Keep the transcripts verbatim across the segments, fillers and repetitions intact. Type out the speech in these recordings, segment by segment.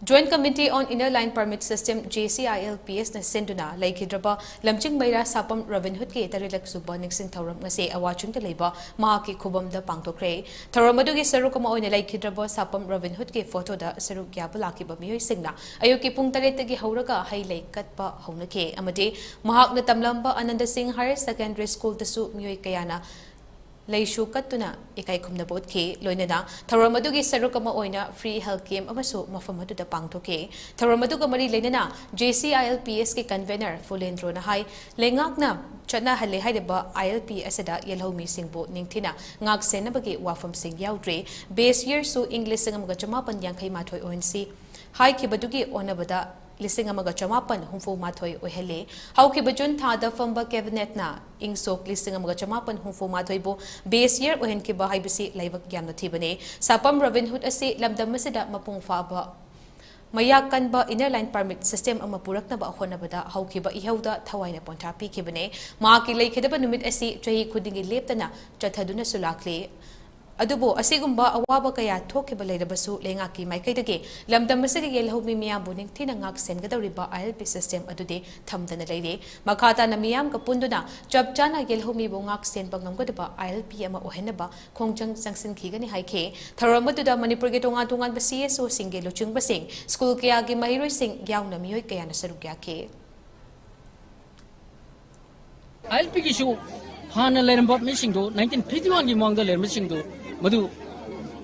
Joint Committee on Inner Line Permit System, JCILPS ꯅ ꯁꯤꯟꯗꯨꯅ ꯂꯩꯈꯤꯗ꯭ꯔꯕ ꯂꯝꯖꯤꯡ ꯃꯩꯔꯥ ꯁꯥꯄꯝ ꯔꯣꯕꯤꯟ ꯍꯨꯗꯀꯤ ꯇꯔꯦꯠꯂꯛ ꯁꯨꯕ ꯅꯤꯡꯁꯤꯡ ꯊꯧꯔꯝ ꯉꯁꯤ ꯑꯋꯥ ꯆꯤꯡꯗ ꯂꯩꯕ ꯃꯍꯥꯛꯀꯤ ꯈꯨꯕꯝꯗ ꯄꯥꯡꯊꯣꯛꯈ꯭ꯔꯦ꯫ ꯊꯧꯔꯝ ꯑꯗꯨꯒꯤ ꯁꯔꯨꯛ ꯑꯃ ꯑꯣꯏꯅ ꯂꯩꯈꯤꯗ꯭ꯔꯕ ꯁꯥꯄꯝ ꯔꯣꯕꯤꯟ ꯍꯨꯗꯀꯤ ꯐꯣꯇꯣꯗ ꯁꯔꯨꯛ ꯌꯥꯕ ꯂꯥꯛꯈꯤꯕ ꯃꯤꯑꯣꯏꯁꯤꯡꯅ ꯑꯌꯨꯛꯀꯤ ꯄꯨꯡ ꯇꯔꯦꯠꯇꯒꯤ ꯍꯧꯔꯒ ꯍꯩ ꯂꯩ ꯀꯠꯄ ꯍꯧꯅꯈꯤ ꯑꯃꯗꯤ ꯃꯍꯥꯛꯅ ꯇꯝꯂꯝꯕ ꯑꯅꯟꯗ ꯁꯤꯡ Higher Secondary School ꯗꯁꯨ ꯃꯤꯑꯣꯏ ꯀꯌꯥꯅ ꯂꯩꯁꯨ ꯀꯠꯇꯨꯅ ꯏꯀꯥꯏ ꯈꯨꯝꯅꯕ ꯎꯠꯈꯤ꯫ ꯂꯣꯏꯅꯅ ꯊꯧꯔꯝ ꯑꯗꯨꯒꯤ ꯁꯔꯨꯛ ꯑꯃ ꯑꯣꯏꯅ free health camp ꯑꯃꯁꯨ ꯃꯐꯝ ꯑꯗꯨꯗ ꯄꯥꯡꯊꯣꯛꯈꯤ꯫ ꯊꯧꯔꯝ ꯑꯗꯨꯒ ꯃꯔꯤ ꯂꯩꯅꯅ JCILPS ꯀꯤ convener ꯐꯨꯂꯦꯟꯗ꯭ꯔꯣꯅ ꯍꯥꯏ, ꯂꯩꯉꯥꯛꯅ ꯆꯠꯅꯍꯜꯂꯦ ꯍꯥꯏꯔꯤꯕ ILP ꯑꯁꯤꯗ ꯌꯦꯜꯍꯧꯃꯤꯁꯤꯡꯕꯨ ꯅꯤꯡꯊꯤꯅ ꯉꯥꯛ ꯁꯦꯟꯅꯕꯒꯤ ꯋꯥꯐꯝꯁꯤꯡ ꯌꯥꯎꯗ꯭ꯔꯦ꯫ Base year ꯁꯨ ꯏꯪ ꯂꯤꯁꯤꯡ ꯑꯃꯒ ꯆꯃꯥꯄꯟ ꯌꯥꯡꯈꯩ ꯃꯥꯊꯣꯏ ꯑꯣꯏꯍꯟꯁꯤ ꯍꯥꯏꯈꯤꯕꯗꯨꯒꯤ ꯑꯣꯟꯅꯕꯗ ꯂꯤꯁꯤꯡ ꯑꯃꯒ ꯆꯃꯥꯄꯟ ꯍꯨꯝꯐꯨ ꯃꯥꯊꯣꯏ ꯑꯣꯏꯍꯜꯂꯦ꯫ ꯍꯧꯈꯤꯕ ꯖꯨꯟ ꯊꯥꯗ ꯐꯝꯕ cabinet ꯅ ꯏꯪ ꯁꯣꯛ ꯂꯤꯁꯤꯡ ꯑꯃꯒ ꯆꯃꯥꯄꯟ ꯍꯨꯝꯐꯨ ꯃꯥꯊꯣꯏꯕꯨ base year ꯑꯣꯏꯍꯟꯈꯤꯕ ꯍꯥꯏꯕꯁꯤ ꯂꯥꯏꯕꯛ ꯌꯥꯝꯅ ꯊꯤꯕꯅꯤ꯫ ꯁꯥꯄꯝ ꯔꯣꯕꯤꯟ ꯍꯨꯗ ꯑꯁꯤ ꯂꯝꯗꯝ ꯑꯁꯤꯗ ꯃꯄꯨꯡ ꯐꯥꯕ ꯃꯌꯥꯛ ꯀꯟꯕ inner line permit system ꯑꯃ ꯄꯨꯔꯛꯅꯕ ꯍꯣꯠꯅꯕꯗ ꯍꯧꯈꯤꯕ ꯏꯍꯧꯗ ꯊꯋꯥꯏꯅ ꯄꯣꯟꯊꯥ ꯄꯤꯈꯤꯕꯅꯤ꯫ ꯃꯍꯥꯛꯀꯤ ꯂꯩꯈꯤꯗꯕ ꯅꯨꯃꯤꯠ ꯑꯁꯤ ꯆꯍꯤ ꯈꯨꯗꯤꯡꯒꯤ ꯂꯦꯞꯇꯅ ꯆꯠꯊꯗꯨꯅꯁꯨ ꯂꯥꯛꯂꯤ꯫ ꯑꯗꯨꯕꯨ ꯑꯁꯤꯒꯨꯝꯕ ꯑꯋꯥꯕ ꯀꯌꯥ ꯊꯣꯛꯈꯤꯕ ꯂꯩꯔꯕꯁꯨ ꯂꯩꯉꯥꯛꯀꯤ ꯃꯥꯏꯀꯩꯗꯒꯤ ꯂꯝꯗꯝ ꯑꯁꯤꯒꯤ ꯌꯦꯜꯍꯧꯃꯤ ꯃꯤꯌꯥꯝꯕꯨ ꯅꯤꯡꯊꯤꯅ ꯉꯥꯛ ꯁꯦꯟꯒꯗꯧꯔꯤꯕ ILP system ꯑꯗꯨꯗꯤ ꯊꯝꯗꯅ ꯂꯩꯔꯤ꯫ ꯃꯈꯥ ꯇꯥꯅ ꯃꯤꯌꯥꯝꯒ ꯄꯨꯟꯗꯨꯅ ꯆꯞ ꯆꯥꯅ ꯌꯦꯜꯍꯧꯃꯤꯕꯨ ꯉꯥꯛ ꯁꯦꯟꯕ ꯉꯝꯒꯗꯕ ILP ꯑꯃ ꯑꯣꯏꯍꯟꯅꯕ ꯈꯣꯡꯖꯪ ꯆꯪꯁꯤꯟꯈꯤꯒꯅꯤ ꯍꯥꯏꯈꯤ꯫ ꯊꯧꯔꯝ ꯑꯗꯨꯗ ꯃꯅꯤꯄꯨꯔꯒꯤ ꯇꯣꯉꯥꯟ ꯇꯣꯉꯥꯟꯕ CSO ꯁꯤꯡꯒꯤ ꯂꯨꯆꯤꯡꯕꯁꯤꯡ, school ꯀꯌꯥꯒꯤ ꯃꯍꯩꯔꯣꯏꯁꯤꯡ ꯌꯥꯎꯅ ꯃꯤꯑꯣꯏ ꯀꯌꯥꯅ ꯁꯔꯨꯛ ꯌꯥꯈꯤ꯫ ILP ꯒꯤꯁꯨ ꯍꯥꯟꯅ ꯂꯩꯔꯝꯕ ꯃꯤꯁꯤꯡꯗꯨ, nineteen fifty one ꯒꯤ ꯃꯃꯥꯡꯗ ꯂꯩꯔꯝꯕꯁꯤꯡꯗꯨ, ꯃꯗꯨ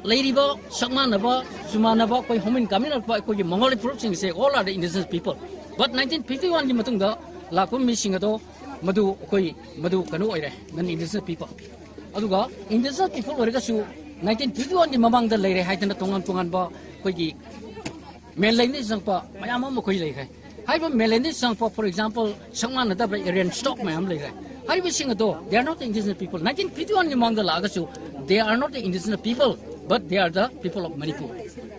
ꯂꯩꯔꯤꯕ ꯁꯛ ꯃꯥꯟꯅꯕ, ꯆꯨꯃꯥꯟꯅꯕ, ꯑꯩꯈꯣꯏ ꯍꯧꯃꯤꯟ ꯀꯥꯃꯤꯟꯅꯔꯛꯄ ꯑꯩꯈꯣꯏꯒꯤ ꯃꯉꯥꯂꯣꯏ ꯐꯨꯔꯨꯞꯁꯤꯡꯁꯦ, all are the indigenous people. But nineteen fifty one ꯒꯤ ꯃꯇꯨꯡꯗ ꯂꯥꯛꯄ ꯃꯤꯁꯤꯡ ꯑꯗꯣ, ꯃꯗꯨ ꯑꯩꯈꯣꯏ, ꯃꯗꯨ ꯀꯩꯅꯣ ꯑꯣꯏꯔꯦ, non indigenous people꯫ ꯑꯗꯨꯒ indigenous people ꯑꯣꯏꯔꯒꯁꯨ nineteen fifty one ꯒꯤ ꯃꯃꯥꯡꯗ ꯂꯩꯔꯦ ꯍꯥꯏꯗꯅ ꯇꯣꯉꯥꯟ ꯇꯣꯉꯥꯟꯕ ꯑꯩꯈꯣꯏꯒꯤ mainland ꯗꯒꯤ ꯆꯪꯉꯛꯄ ꯃꯌꯥꯝ ꯑꯃ ꯑꯩꯈꯣꯏ ꯂꯩꯈ꯭ꯔꯦ꯫ ꯍꯥꯏꯔꯤꯕ mainland ꯗꯒꯤ ꯆꯪꯉꯛꯄ, for example, ꯁꯛ ꯃꯥꯟꯅꯗꯕ Aryan stock ꯃꯌꯥꯝ ꯂꯩꯈ꯭ꯔꯦ꯫ ꯍꯥꯏꯔꯤꯕꯁꯤꯡ ꯑꯗꯣ, they are not indigenous people꯫ nineteen fifty one ꯒꯤ ꯃꯃꯥꯡꯗ ꯂꯥꯛꯑꯒꯁꯨ, they are not the indigenous people, but they are the people of Manipur꯫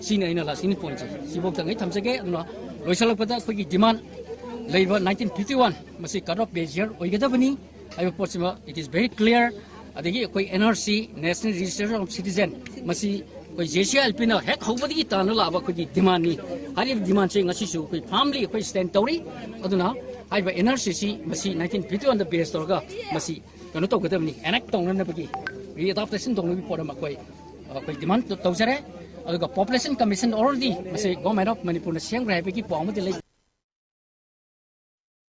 ꯁꯤꯅꯤ ꯑꯩꯅ last point ꯁꯦ꯫ ꯁꯤꯐꯥꯎꯗꯪ ꯑꯩ ꯊꯝꯖꯒꯦ꯫ ꯑꯗꯨꯅ ꯂꯣꯏꯁꯤꯜꯂꯛꯄꯗ ꯑꯩꯈꯣꯏꯒꯤ demand ꯂꯩꯕ nineteen fifty one, ꯃꯁꯤ cut off base year ꯑꯣꯏꯒꯗꯕꯅꯤ ꯍꯥꯏꯕ ꯄꯣꯠꯁꯤꯃ, it is very clear꯫ ꯑꯗꯒꯤ ꯑꯩꯈꯣꯏ NRC, National Registration of Citizen, ꯃꯁꯤ ꯑꯩꯈꯣꯏ ꯖꯦ ꯁꯤ ꯑꯥꯏ ꯑꯦꯜ ꯄꯤꯅ ꯍꯦꯛ ꯍꯧꯕꯗꯒꯤ ꯇꯥꯟꯅ ꯂꯥꯛꯑꯕ ꯑꯩꯈꯣꯏꯒꯤ ꯗꯤꯃꯥꯟꯅꯤ꯫ ꯍꯥꯏꯔꯤꯕ ꯗꯤꯃꯥꯟꯁꯦ ꯉꯁꯤꯁꯨ ꯑꯩꯈꯣꯏ ꯐꯥꯔꯝꯂꯤ ꯑꯩꯈꯣꯏ ꯁ꯭ꯇꯦꯟ ꯇꯧꯔꯤ꯫ ꯑꯗꯨꯅ ꯍꯥꯏꯔꯤꯕ ꯑꯦꯟ ꯑꯥꯔ ꯁꯤ ꯁꯤ ꯃꯁꯤ ꯅꯥꯏꯟꯇꯤꯟ ꯐꯤꯐꯇꯤ ꯋꯥꯟꯗ ꯕꯦꯁ ꯇꯧꯔꯒ ꯃꯁꯤ ꯀꯩꯅꯣ ꯇꯧꯒꯗꯕꯅꯤ, ꯑꯦꯅꯦꯛ ꯇꯧꯅꯅꯕꯒꯤ, ꯔꯤꯑꯦꯗꯥꯞꯇꯦꯁꯟ ꯇꯧꯅꯕꯒꯤ ꯄꯣꯠ ꯑꯃ ꯑꯩꯈꯣꯏ, ꯑꯩꯈꯣꯏ ꯗꯤꯃꯥꯟ ꯇꯧꯖꯔꯦ꯫ ꯑꯗꯨꯒ ꯄꯣꯄꯨꯂꯦꯁꯟ ꯀꯃꯤꯁꯟ ꯑꯣꯜꯔꯦꯗꯤ ꯃꯁꯤ ꯒꯣꯔꯃꯦꯟ ꯑꯣꯐ ꯃꯅꯤꯄꯨꯔꯅ ꯁꯦꯝꯈ꯭ꯔꯦ ꯍꯥꯏꯕꯒꯤ ꯄꯥꯎ ꯑꯃꯗꯤ ꯂꯩ꯫